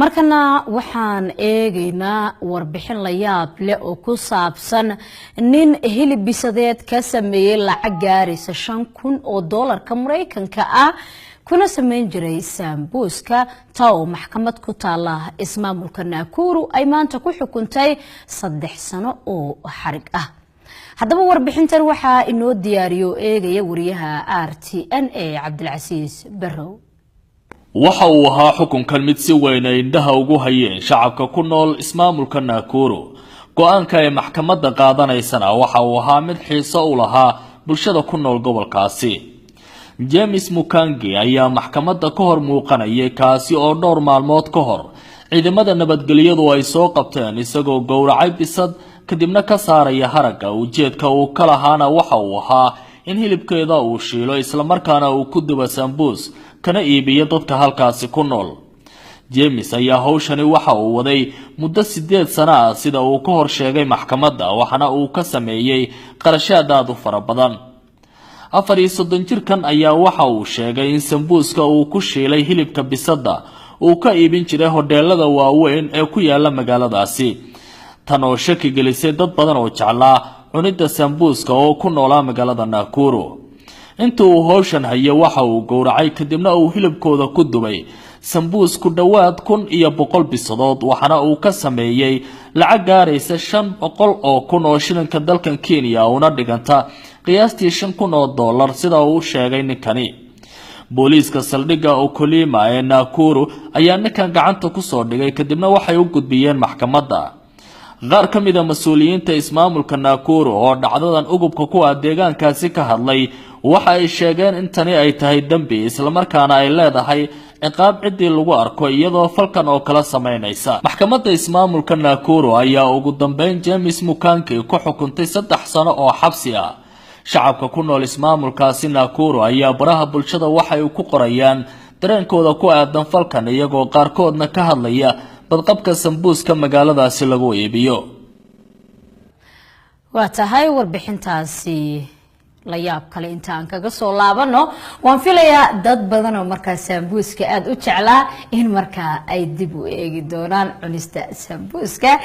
Markana waxaan eegaynaa warbixin la yaab leh oo ku saabsan nin hilib bisadeed ka sameeyey lacag gaaraysa 5,000 oo doolarka Maraykanka ah, kuna sameyn jiray saambuuska, taa oo maxkamad ku taala ismaamulka Nakuru ay maanta ku xukuntay 3 sano oo xarig ah. Haddaba warbixintan waxaa inoo diyaariyo eegaya wariyaha RTN ee Cabdilcasiis Barrow. Waxa uu ahaa xukunkan mid si weyn ay indhaha ugu hayeen shacabka ku nool ismaamulka Nakuru. Go-aanka ay maxkamadda qaadanaysana waxa uu ahaa mid xiiso u lahaa bulshada ku nool gobolkaasi. James Mukangi ayaa maxkamadda ka hor muuqanayay, kaasi oo dhowr maalmood ka hor ciidamada nabadgelyadu ay soo qabteen isagoo gowracay bisad, kadibna ka saaraya haragga. Ujeedka uu ka lahaana waxa uu ahaa in hilibkeeda uu shiilo, islamarkaana uu ku dubo sambuus, kana iibiyo dadka halkaasi ku nool. James ayaa howshani waxa uu waday muddo 8 sano ah, sida uu ka hor sheegay maxkamadda, waxaana uu ka sameeyey qarashaad aada u fara badan. 34 jirkan ayaa waxa uu sheegay in sambuuska uu ku shiilay hilibka bisadda uu ka iibin jiray hodheelada waaweyn ee ku yaala magaaladaasi, tan oo shaki gelisay dad badan oo jeclaa cunidda sambuuska oo ku noolaa magaalada Nakuru. Inta uu howshan hayo waxa uu gowracay, kadibna uu hilibkooda ku dubay sambuus ku dhowaad 1100 bisadood, waxaana uu ka sameeyey lacag gaaraysa 500,000 oo shilinka dalkan Kenya, una dhiganta qiyaastii $5,000, sida uu sheegay ninkani. Booliiska saldhigga Ukulima ee Nakuru ayaa ninkan gacanta kusoo dhigay, kadibna waxay u gudbiyeen maxkamadda. Qaar ka mid a mas-uuliyiinta ismaamulka Nakuru oo dhacdadan ugubka ku ah deegaankaasi ka hadlay waxa ay sheegeen in tani ay tahay dembi, islamarkaana ay leedahay ciqaab ciddii lagu arko iyadoo falkan oo kala samaynaysa. Maxkamadda ismaamulka Nakuru ayaa ugu dambeyn James Mukanki ku xukuntay 3 sano oo xabsi ah. Shacabka ku nool ismaamulkaasi Nakuru ayaa baraha bulshada waxay ku qorayaan dareenkooda ku aadan falkan, iyagoo qaarkoodna ka hadlaya badqabka sambuuska magaaladaasi lagu iibiyo. Waa tahay, warbixintaasi la yaab kale inta aan kaga soo laabano, waan filayaa dad badan oo markaa saambuuska aada u jeclaa in markaa ay dib u eegi doonaan cunista saambuuska.